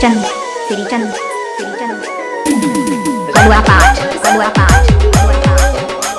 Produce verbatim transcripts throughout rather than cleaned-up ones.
चंद, श्री चंद, श्री चंद। बलुआ पाठ, बलुआ पाठ, बलुआ पाठ।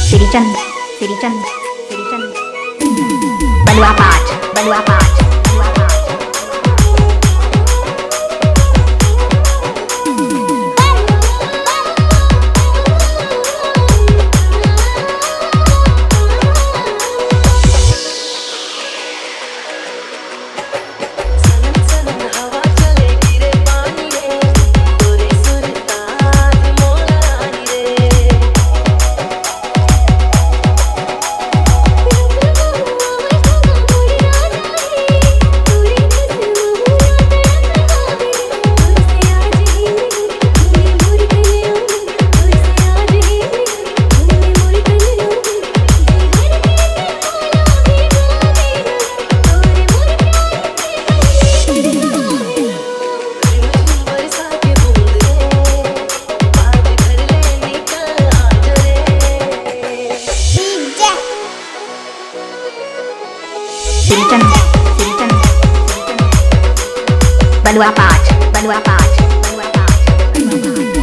श्री चंद, श्री चंद, श्री चंद। बलुआ पाठ, बलुआ पाठ, बलुआ पाठ। श्री चंद, श्री चंद, श्री चंद। बलुआ पाठ, बलुआ पाठ, बलुआ पाठ, बलुआ पाठ।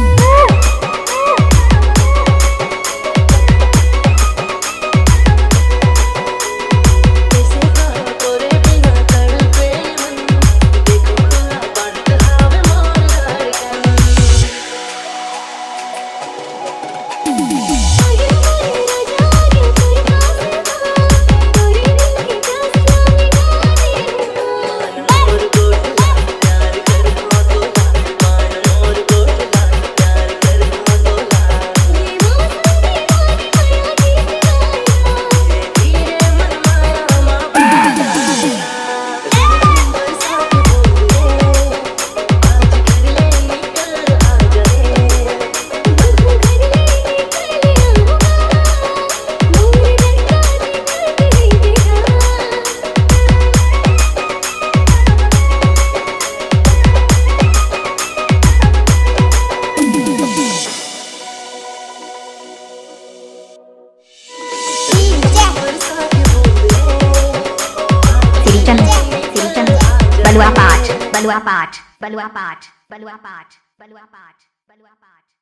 श्री चंद, श्री चंद। बलुआ पाठ, बलुआ पाठ, बलुआ पाठ, बलुआ पाठ, बलुआ पाठ, बलुआ पाठ।